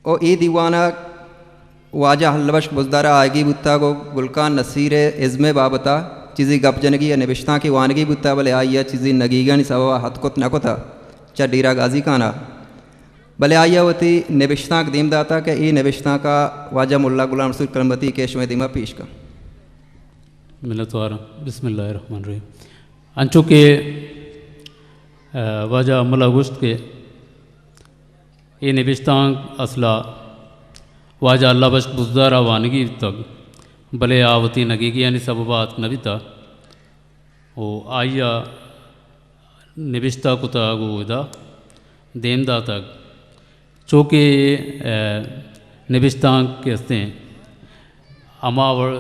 و اے دیوان ءَ واجہ اللہ بخش بزدار ءَ آیگی بوتگ و گل خان نصیر ءِ ازم ءِ بابت ءَ چیزے گپ جنگی ءُ نبشتانکے وانگی بوتگ، بلے آئی ءَ چیزے نگیگانی سبب ءَ ہت کت نہ کتگ چہ ڈیرہ غازی خان ءَ، بلے آئی ءَ وتی نبشتانک دیم داتگ کہ اے نبشتانک ءَ واجہ ملا غلام رسول کلمتی کہ شمئے دیم ءَ پیش کن۔ منتوار آں۔ بسم اللہ الرحمن الرحیم۔ انچو کہ، ءَ، واجہ ملا گوشت کہ اے نبشتانک اصل ءَ واجہ اللہ بخش بزدار ءَ وانگی بیتگ، بلے آ وتی نگیگیانی سبب ءَ اتک نہ بیتگ و آئی ءَ نبشتہ کتگ و ادا دیم داتگ۔ چو کہ، ءَ، نبشتانک کہ استیں ہما وڑ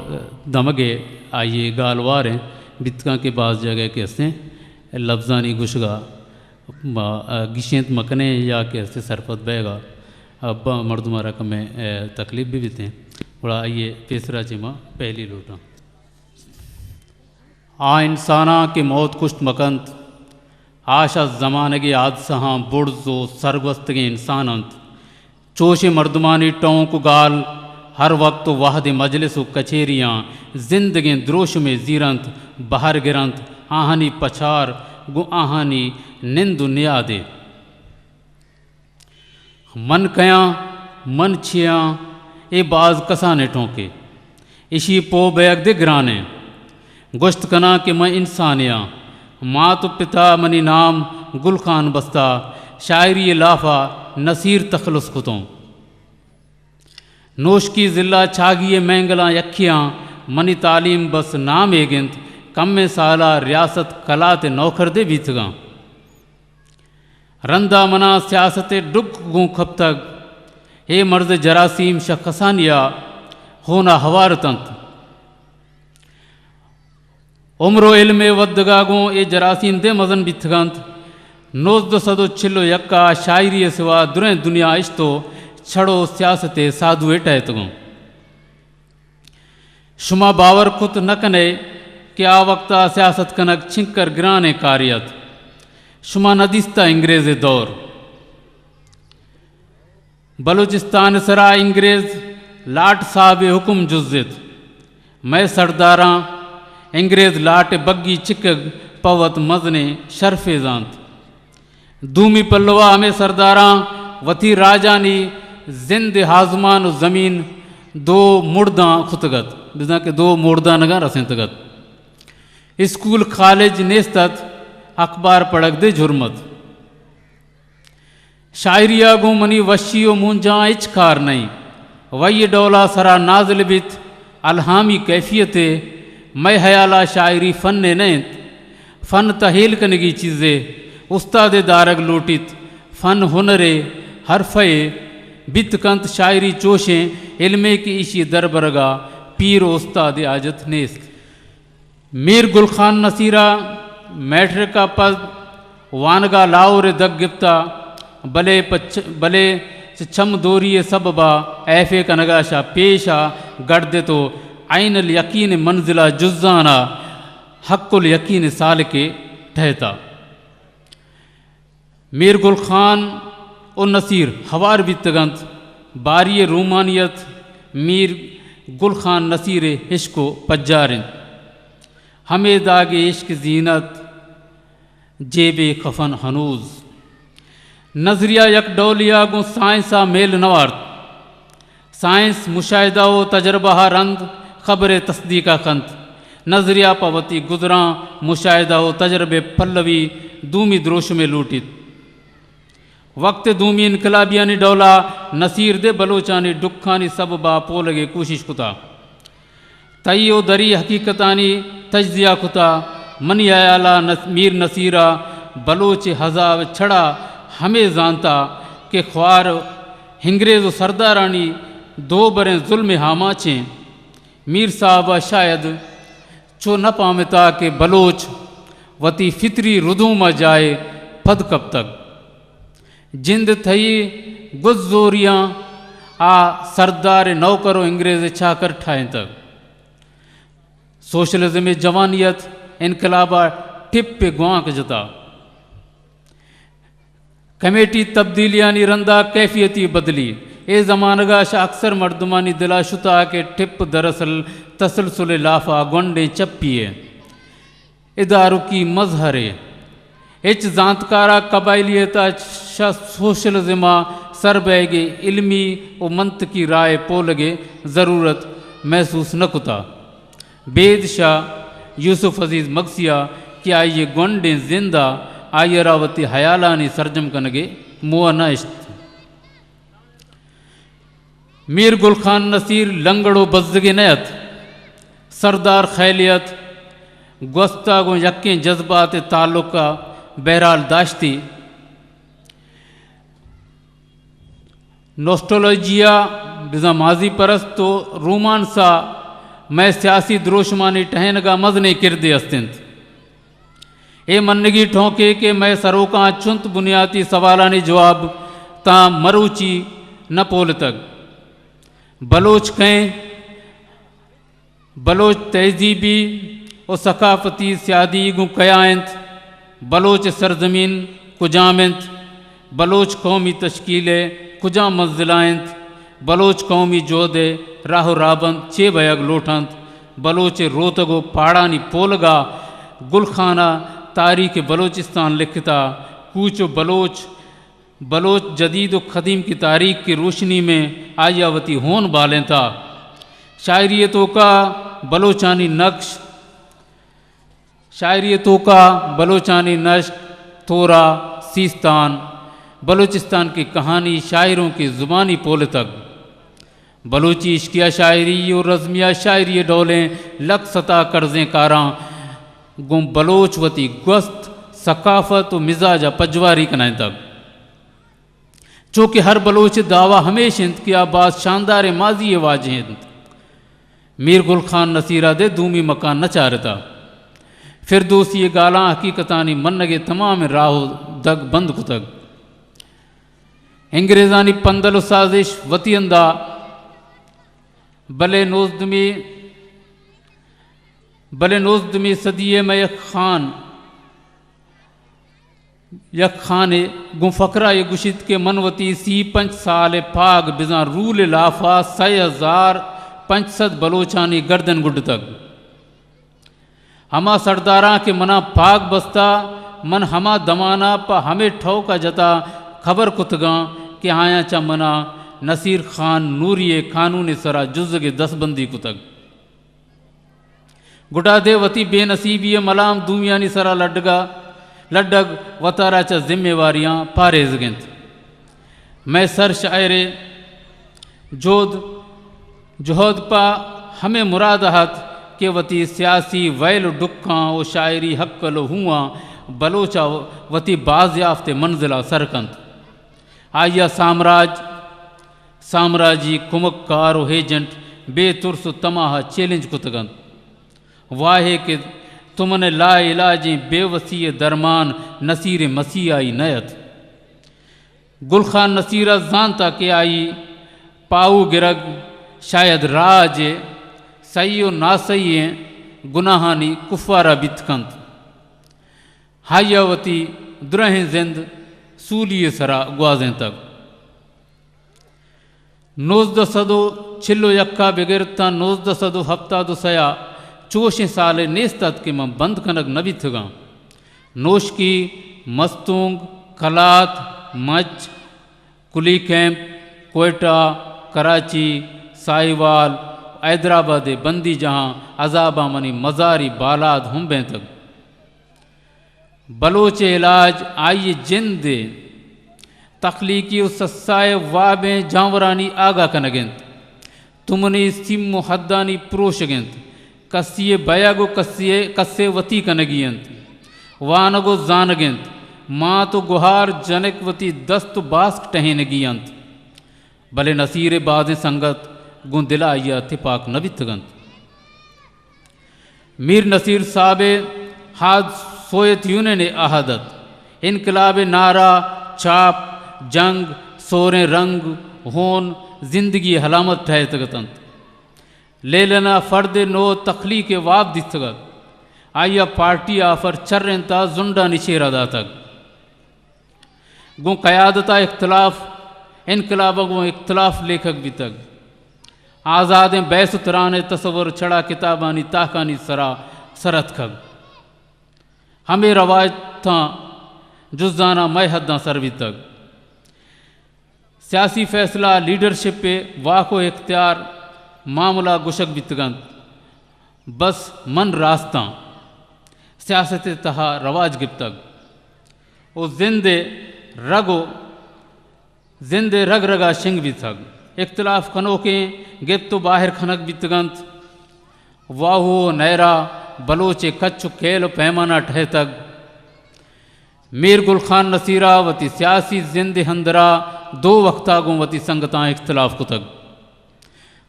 دمگ ءَ آئی ءِ گالوار ایں، بیتکاں کہ باز جاگہ کہ استیں لبزانی گوشگ ءَ ما، ءَ، گیشینت مکنیں یا کہ استیں سرپد بیگ ءَ، ءَ، ب-، مردم ءَ را کمیں، ءَ، تکلیف بہ بیتیں، گڑا آئی ءِ پیسرا چہ ما پہلی لوٹاں۔ آ انساناں کہ موت کشت مکنت، آ شہ زمانگے حادثہاں برز و سرگوستگیں انسان انت۔ چوشیں مردمانی ٹونک و گال ہر وقت و وہد مجلس و کچیریاں زندگیں دروشمے زیرنت، بہر گرنت، آہانی پچار گوں آہانی نند و نیادے۔ من کیاں، من چیاں، اے باز کسانیں ٹونکے۔ اشی پوہ بیگ دے گرانیں۔ گوشت کناں کہ من انسانے آں۔ مات و پتا منی نام گل خان بستا، شاعری لافا نصیر تخلص کتوں۔ نوشکی ضلع چاگی مینگلاں یکیاں، منی تعلیم بس نام ایگ انت، کمیں سالا ریاست کلات نوکر دے بیتگاں۔ رندا منا سیاست ء ڈک گوں کپتگ۔ اے مرض جراثیم شہ کسانی ء ہون ء ہوار اتنت۔ عمر و علم ء ودگا گوں اے جراثیم دے مزن بیتگنت۔ نوزدہ سد و چل و یک ء شاعری ء سوا دریں دنیا اشت و چھڑ و سیاست ء سادو ء ٹہتگوں۔ شما باور کت نہ کن ئے کہ آ وقت ء سیاست کنگ چنکر گرانیں کارے ات۔ شما نہ دیستہ انگریز ء دور۔ بلوچستان ء سرا انگریز لاٹ صاحب ء حکم جزت۔ مئے سرداراں انگریز لاٹ ء بگی چکگ پہ وت مزنیں شرفے زانت۔ دومی پلوا ہمے سرداراں وتی راجانی زند ء آزمان و زمین دو مڑداں کتگ ات، بزاں کہ دو مڑدانگاں رسینتگ ات۔ اسکول کالج نیست ات، اخبار پڑگ دے جرم ات۔ شاعری ء گوں منی وشی و مونجاں ہچ کار نئیں۔ وئی ڈولا سرا نازل بیت، الہامی کیفیتے۔ مئے ہیالا شاعری فنے نہ انت۔ فن تہ ہیل کنگی چیزے، استادے دارگ لوٹیت۔ فن ہنرے، حرفے بیت کنت۔ شاعری چوشیں علمے کہ ایشی دربرگا پیر و استادے حاجت نیست۔ میر گل خان نصیر ء میٹرک ء پد وانگ ء لاہور ء دگ گپت ء بلے پہ چ-، بلے چہ چم دوری ء سبب ء ایف اے کنگ ء شہ پیش ء گڑد ات و عین الیقین منزل ء جزان ء حق الیقین سالک ء ٹہت ء۔ میر گل خان و نصیر ہوار بیتگ انت۔ باری ء رومانیت میر گل خان نصیر ء ہشک و پجار انت۔ ہمے داگ ء عشق زینت جیب ء کفن ہنوز۔ نظریہ یک ڈولے ء گوں سائنس ء میل نہ وارت۔ سائنس مشاہدہ و تجربہ ء رند خبر ء تصدیق ء کنت۔ نظریہ پہ وتی گزراں مشاہدہ و تجربہ پلوی دومی دروشمے لوٹیت۔ وقت ء دومی انقلابیانی ڈولا نصیر دے بلوچانی ڈکھانی سبب ء پولگ ء کوشش کتا۔ تئی و دری حقیقتانی تجزیہ کتا۔ منی ہیالا نس-، میر نصیرا بلوچ ہزا و چھڑا ہمے زانتا کہ خوار انگریز و سردارانی دو بریں ظلم آماچیں۔ میر صاحبا شاید چو نہ پامتا کہ بلوچ وتی فطری ردوما جاہے پد کپتگ۔ جند تھئی گز زوریاں آ سردار نوکر و انگریز چاکر ٹھائینتگ۔ سوشلزم جوانیت انقلابا ٹپ گوانک جتا۔ کمیٹی تبدیلیانی رندا کیفیتی بدلی، اے زمانگ ءَ شہ اکثر مردمانی دل ءَ شتا کہ ٹپ دراصل تسلسل ءِ لاف ءَ گونڈیں چپی ءِ ادارکی مظہرے۔ ہچ زانتکار ءَ قبائلیت ءَ شہ سوشلزم ءَ سر بئیگ ءِ علمی و منطقی راہ ءِ پولگ ءِ ضرورت محسوس نہ کتا۔ بید شہ یوسف عزیز مگسی ءَ کہ آئی ءِ گونڈیں زند ءَ آئی ءَ را وتی ہیالانی سرجم کنگ ءِ موہ نہ اشت۔ میر گل خان نصیر لنگڑ و بزگے نہ ات، سردار خیلے ات، گوست ءَ گوں یکیں جذبات ءِ تعلق ءَ بہرحال داشتی۔ نوسٹالوجیا، بزاں ماضی پرست و رومانس ءَ مئے سیاسی دروشمانی ٹہینگ ءَ مزنیں کردے است انت۔ اے منگی ٹونکے کہ مئے سروکاں چنت بنیاتی سوالانی جواب تاں مروچی نہ پولتگ۔ بلوچ کئے؟ بلوچ تہذیبی و ثقافتی سیادی گوں کیا انت؟ بلوچ سرزمین کجام انت؟ بلوچ قومی تشکیل ءِ کجام منزل ءَ انت؟ بلوچ قومی جہد ءِ راہ و رہبند چے بئیگ لوٹ انت؟ بلوچ ءِ روتگ و پاڑانی پولگ ءَ گل خان ءَ تاریخ بلوچستان لکھتا۔ کوچ و بلوچ، بلوچ جدید و قدیم کی تاریخ کی روشنی میں آئی ءَ وتی ہون بالینتا۔ شاعری ءِ توکا بلوچانی نقش، شاعری ءِ توکا بلوچانی نشک، تورا، سیستان، بلوچستان کی کہانی شاعروں کی زبانی پولتگ۔ بلوچی عشقیہ شاعری و رزمیہ شاعری ءِ ڈولیں لک ستا کرزیں کاراں گوں بلوچ وتی گوست، ثقافت و مزاج ءَ پجواری کنائینتگ۔ چو کہ ہر بلوچ ءِ دعویٰ ہمیش انت کہ آ باز شانداریں ماضی ءِ واجہ انت۔ میر گل خان نصیر ءَ دے دومی مکان نہ چارتا۔ فردوسی ءِ گالاں حقیقتانی منگ ءِ تمامیں راہ و دگ بند کتگ۔ انگریزانی پندل و سازش وتی ہندا، بلے نوزدمی، بلے نوزدمی صدی ءِ مئے یک خان، یک خانے گوں فقرہ ءَ گوشیت کہ من وتی سی پنچ سال ءِ پاگ بزاں رول ءِ لافا سئے ہزار پنچ سد بلوچانی گردن گڈتگ۔ ہما سرداراں کہ منا پاگ بستا، من ہما دمانا پہ ہمے ٹوکا جتا خبر کتگاں کہ آیاں چہ منا نصیر خان نوری ءِ قانون ءِ سرا جزگ ءِ دستبندی کتگ۔ گڈا دے وتی بے نصیبی ءِ ملام دومیانی سرا لڈگا، لڈگ وتارا چہ ذمہ واریاں پاریزگ انت۔ مئے سر شاعر ءِ جہد، جہد پہ ہمے مراد ات کہ وتی سیاسی ویل و ڈکاں و شاعری ہکل و ہواں بلوچ ءَ وتی بازیافت ءِ منزل ءَ سر کنت۔ آئی ءَ سامراج، سامراجی کمکار و ایجنٹ بے ترس و تماہ ءَ چیلنج کتگ انت۔ واہے کہ تمن ءِ لا علاجیں بے وسی ءِ درمان نصیر مسیحائی نہ ات۔ گل خان نصیر ءَ زانتا کہ آئی پاہو گرگ شاید راج ءِ سہی و ناسہی ئیں گناہانی کفارہ بیت کنت۔ آئی ءَ وتی درہیں زند سولی ءِ سرا گوازینتگ۔ نوزدہ سد و چل و یک ءَ بگر تاں نوزدہ سد و ہپتاد و سئے ءَ چوشیں سالے نیست ات کہ من بند کنگ نہ بیتگاں۔ نوشکی، مستونگ، کلات، مچ، کلی کیمپ، کوئٹہ، کراچی، ساہیوال، حیدرآباد ءِ بندی جاہاں عذاباں منی مزاری بالاد ہم بینتگ۔ بلوچ ءِ علاج آئی ءِ جند ءِ تخلیقی و سسا ءِ وابیں جانورانی آگاہ کنگ انت۔ تمنی سیم و حدانی پروشگ انت۔ کسی ءِ بئیگ و کسی ءِ، کسے وتی کنگی انت۔ وانگ و زانگ انت۔ مات و گہار جنک وتی دست و باسک ٹہینگی انت۔ بلے نصیر ءِ بازیں سنگت گوں دل ءَ آئی ءَ تپاک نہ بیتگ انت۔ میر نصیر صاحب ءِ عہد سوویت یونین ءِ عہد ات۔ انقلاب ءِ نعرہ، چاپ، جنگ، سوریں رنگ، ہون، زندگی ءِ علامت ٹہیتگ اتنت۔ لیلن ءَ فرد ءِ نو تخلیق ءِ واب دیستگ ات۔ آئی ءَ پارٹی ءِ آفر چرینت ءُ زنڈانی چیرا داتگ۔ گوں قیادت ءَ اختلاف، انقلاب ءَ گوں اختلاف لیکگ بیتگ۔ آزادیں بحث ءُ تران ءِ تصور چڑا کتابانی تاکانی سرا سر اتکگ۔ ہمے روایتاں جزاناں مئے حداں سر بیتگ۔ سیاسی فیصلہ، لیڈرشپ ءِ واک ءُ اختیار، معاملہ گوشگ بیتگ انت۔ بس من راستاں سیاست ءِ تہا رواج گپتگ ءُ زند ءِ رگ ءُ زند ءِ رگ رگ ءَ شنگ بیتگ۔ اختلاف کنوکیں گپت ءُ باہر کنگ بیتگ انت۔ واہو ءُ نیرا بلوچ ءِ کچ ءُ کیل ءُ پیمانہ ٹہیتگ۔ میر گل خان نصیر ءَ وتی سیاسی زند ءِ اندرا دو وقتا گوں وتی سنگتاں اختلاف کتگ۔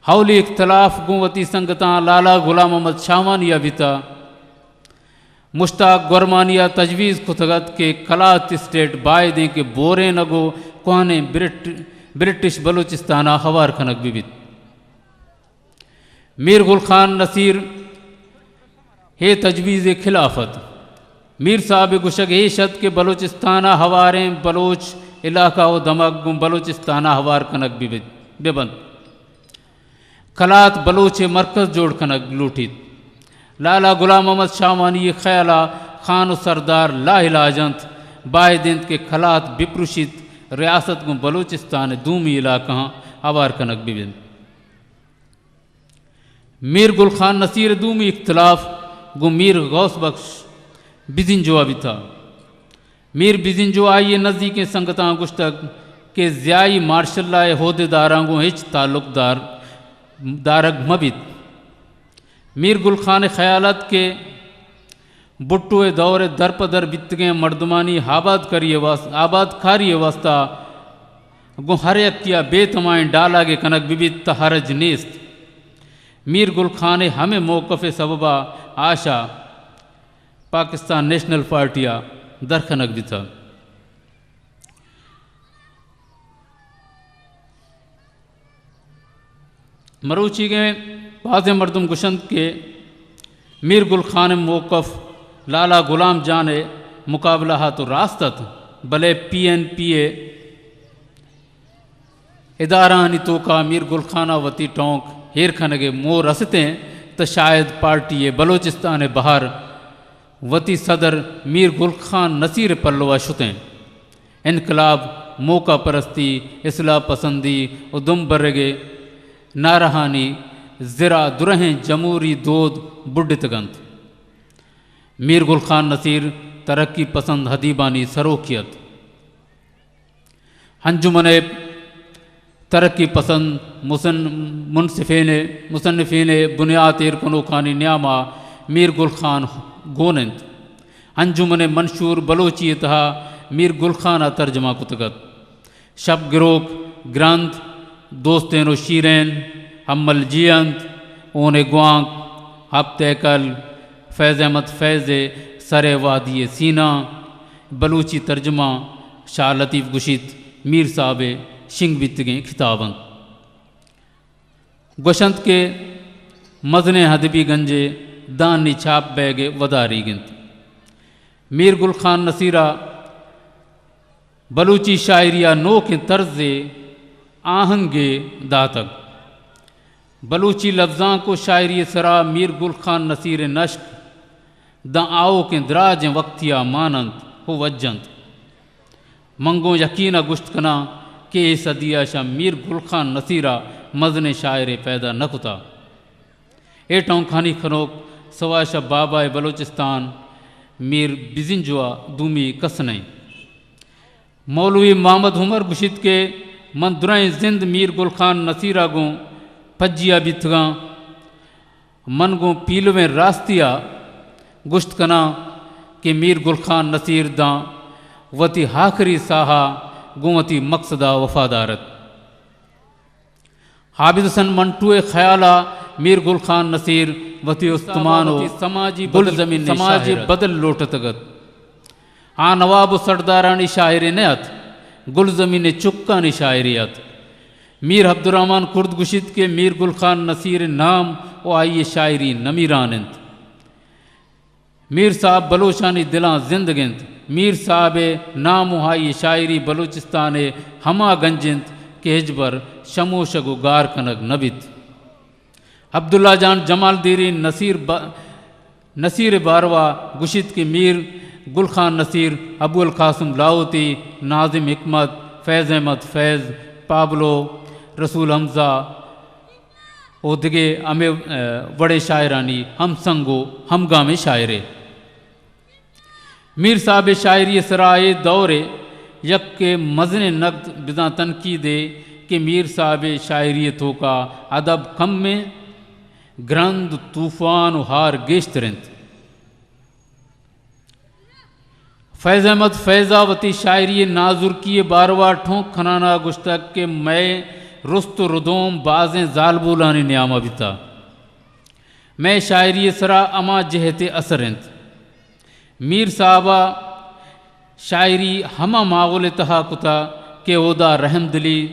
اولی اختلاف گوں وتی سنگتاں لالا غلام محمد شاہوانی ءَ بیتہ۔ مشتاق گورمانی ءَ تجویز کتگ ات کہ کلات اسٹیٹ بائدیں کہ بورینگ ءُ کوہنیں برٹ-، برٹش بلوچستان ءَ ہوار کنگ بہ بیت۔ میر گل خان نصیر اے تجویز ءِ خلاف ات۔ میر صاحب ءِ گوشگ ایش ات کہ بلوچستان ءَ ہواریں بلوچ علاقہ ءُ دمگ گوں بلوچستان ءَ ہوار کنگ بہ بیت، بہ بنت۔ کلات بلوچ ءِ مرکز جوڑ کنگ لوٹیت۔ لالا غلام محمد شاہوانی ءِ خیال ءَ خان ءُ سردار لاعلاج انت، باید انت کہ کلات بپروشیت، ریاست گوں بلوچستان ءِ دومی علاقہاں ہوار کنگ بہ بیت۔ میر گل خان نصیر ءِ دومی اختلاف گوں میر غوث بخش بزنجو ءَ بیتہ۔ میر بزنجو ءَ آئی ءِ نزیکیں سنگتاں گوشتگ کہ ضیائی مارشل لاء ءِ عہدیداراں گوں ہچ تعلق دار، دارگ مہ بیت۔ میر گل خان ءِ خیال ات کہ بھٹو ءِ دور ءِ درپدر بیتگیں مردمانی آبادکاری ءِ واس-، آبادکاری ءِ واستہ گوں ہر یکے ءَ بے تمائیں ڈائیلاگے کنگ بہ بیت تہ حرج نیست۔ میر گل خان ءِ ہمے موقف ءِ سبب ءَ آ شہ پاکستان نیشنل پارٹی ءَ در کنگ بیتہ۔ مروچیگیں بازیں مردم گوشنت کہ میر گل خان ءِ موقف لالا غلام جان ءِ مقابلہ ءَ تو راست ات، بلے پی این پی ءِ ادارہانی توکا میر گل خان ءَ وتی ٹونک ایر کنگ ءِ موہ رستیں، تہ شاید پارٹی ءِ بلوچستان ءِ بہر وتی صدر میر گل خان نصیر ءِ پلو ءَ شتیں۔ انقلاب، موقع پرستی، اصلاح پسندی ءُ دمبرگ ءِ نعرہانی زرا درہیں جمہوری دود بڈتگ انت۔ میر گل خان نصیر ترقی پسند ادیبانی سروکی ات۔ انجمن ءِ ترقی پسند مسن-، منصفین ءِ، مصنفین ءِ بنیات ایر کنوکانی نیام ءَ میر گل خان گون انت۔ انجمن ءِ منشور بلوچی ءِ تہا میر گل خان ءَ ترجمہ کتگ ات۔ شپ گروک گرنتھ، دوستین ءُ شیرین، ہمل جیئند، ہون ءِ گوانک، ہپت ہیکل، فیض احمد فیض ءِ سر ءِ وادی ءِ سینہ، بلوچی ترجمہ شاہ لطیف گوشیت، میر صاحب ءِ شنگ بیتگیں کتاب انت۔ گوشنت کہ مزنیں ادبی گنجے داں نی چھاپ بئیگ ءِ وداریگ انت۔ میر گل خان نصیر ءَ بلوچی شاعری ءَ نوکیں طرزے آہنگے داتگ۔ بلوچی لبزانک ءُ شاعری ءِ سرا میر گل خان نصیر ءِ نشک داں آؤکیں دراجیں وقتی ءَ مان انت ءُ وج انت۔ من گوں یقین ءَ گوشت کناں کہ اے صدی ءَ شہ میر گل خان نصیر ءَ مزنیں شاعرے پیدا نہ کتہ۔ اے ٹونکانی کنوک سوا شہ بابائے بلوچستان میر بزنجو ءَ دومی کس نہ انت۔ مولوی محمد عمر گوشیت کہ من درائیں زند میر گل خان نصیر ءَ گوں پجیا بیتگاں۔ من گوں پیلویں راستی ءَ گوشت کناں کہ میر گل خان نصیر داں وتی آخری ساہ ءَ گوں وتی مقصد ءَ وفادار ات۔ عابد حسن منٹو ءِ خیال ءَ میر گل خان نصیر وتی استمان ءُ وتی سماجی بدل، گلزمین ءِ سماجی شاعر ات۔ بدل لوٹتگ ات۔ آ نواب ءُ سردارانی شاعرے نہ ات، گلزمین ءِ چکانی شاعرے ات۔ میر عبدالرحمن کرد گوشیت کہ میر گل خان نصیر ءِ نام ءُ آئی ءِ شاعری نمیران انت۔ میر صاحب بلوچانی دلاں زندگ انت۔ میر صاحب ءِ نام ءُ آئی ءِ شاعری بلوچستان ءِ ہما گنج انت کہ ہچبر شموشگ و گار کنگ نہ بیت۔ عبداللہ جان جمالدیری نصیر ب-، نصیر باروا گوشیت کہ میر گل خان نصیر، ابوالقاسم لاہوتی، ناظم حکمت، فیض احمد فیض، پابلو، رسول حمزہ و دگہ ہمے، اے، وڑیں شاعرانی ہم سنگ و ہمگامیں شاعرے۔ میر صاحب ءِ شاعری ءِ سرا اے دور ءِ یکے مزنیں نقد بزاں تنقیدے کہ میر صاحب ءِ شاعری ءِ توکا ادب کم انت، گرند، طوفان و ہار گیشتر انت۔ فیض احمد فیض ءَ وتی شاعری ءِ نازرکی ءِ باروا ٹونک کنانا گوشتگ کہ مئے رست و ردوم بازیں زالبولانی نیاما بیتا۔ مئے شاعری ءِ سرا ہما جہت ءِ اثر انت۔ میر صاحب ءَ شاعری ہما ماحول ءِ تہا کتا کہ اودا رحمدلی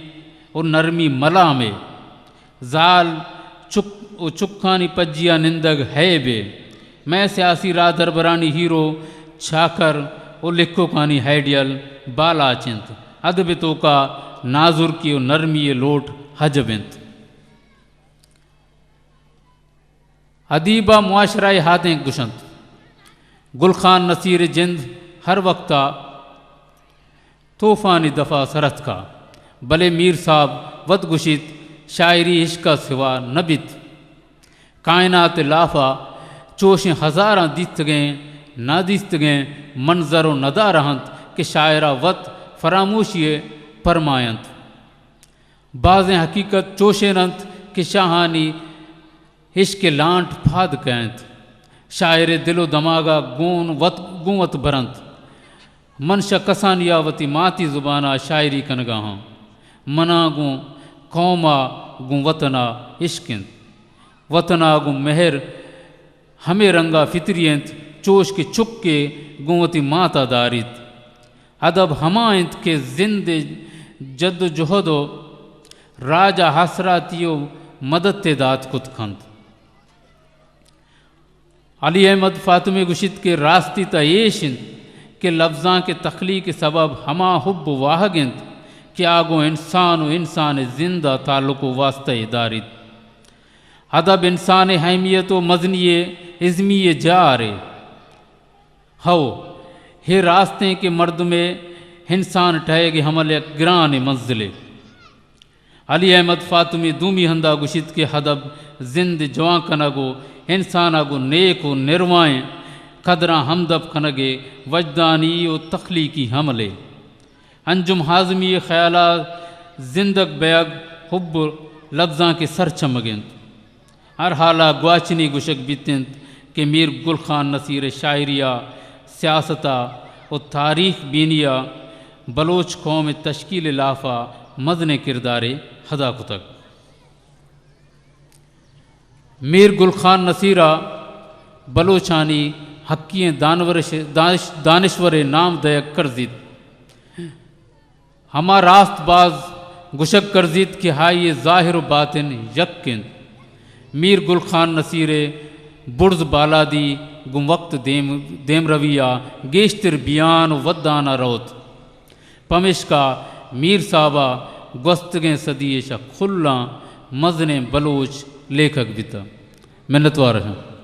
و نرمی ملامے، زال چک و چکانی پجیا نندگ ہیبے۔ مئے سیاسی راہدربرانی ہیرو چاکر و لکھوکانی ہیڈیل بالاچ انت۔ ادب ءِ توکا نازرکی و نرمی ءِ لوٹ ہجب انت۔ ادیب ءَ معاشرہ ءِ ہادینک گوشنت۔ گل خان نصیر ءِ جند ہر وقت ءَ طوفانی دفا سر اتکا، بلے میر صاحب وت گوشیت، شاعری عشق ءَ سوا نہ بیت۔ کائنات ءِ لافا چوشیں ہزاراں دیستگیں، نادیستگیں منظر و ندارہ انت کہ شاعر ءَ وت فراموشی ءَ پرماینت۔ بازیں حقیقت چوشیں انت کہ شاہانی عشق ءِ لانٹ پاد کئینت، شاعر ءِ دل و دماغ ءَ گون وت، گون وت برنت۔ من شہ کسانی ءَ وتی ماتی زبان ءَ شاعری کنگا آں۔ منا گوں قوم ءَ گوں وطن ءَ عشق انت۔ وطن ءَ گوں مہر ہمے رنگ ءَ فطری انت، چوش کہ چکے گوں وتی مات ءَ داریت۔ ادب ہما انت کہ زند ءِ جد و جہد و راج ءَ آسراتی و مدت ءَ دات کت کنت۔ علی احمد فاطمی گوشیت کہ راستی تہ ایش انت کہ لبزانک ءِ تخلیق ءِ سبب ہما حب و واہگ انت کہ آ گوں انسان و انسان ءِ زند ءَ تعلق و واسطہ ءَ داریت۔ ادب انسان ءِ اہمیت و مزنی ءِ ازمی ءِ جارے۔ ہو، ہے راستیں کہ مردم ءِ انسان ٹہیگ ءِ عمل یک گرانیں منزلے۔ علی احمد فاطمی دومی ہندا گوشیت کہ ادب زند ءِ جوان کنگ و انسان ءَ گوں نیک و نروائیں قدراں ہمدپ کنگ ءِ وجدانی و تخلیقی عملے۔ انجم ہاضمی ءِ خیال ءَ زندگ بیگ حب و لبزانک ءِ سرچمگ انت۔ ہر حال ءَ گواچنی گوشگ بیت انت کہ میر گل خان نصیر ءِ شاعری ءَ، سیاست ءَ و تاریخ بینی ءَ بلوچ قوم ءِ تشکیل ءِ لاف ءَ مزنیں کردارے ادا کتگ۔ میر گل خان نصیر ءَ بلوچانی حقی ئیں دانورش-، دانش-، دانشور ءِ نام دئیگ کرزیت۔ ہما راست باز گوشگ کرزیت کہ آئی ءِ ظاہر و باطن یک انت۔ میر گل خان نصیر ءِ برز بالادی گوں وقت دیم، دیمروی ءَ گیشتر بیان و ودان ءَ روت۔ پمیشکا میر صاحب ءَ گوستگیں صدی ءَ شہ کلاں مزنیں بلوچ لیکھگ بیتہ۔ منتوار آں۔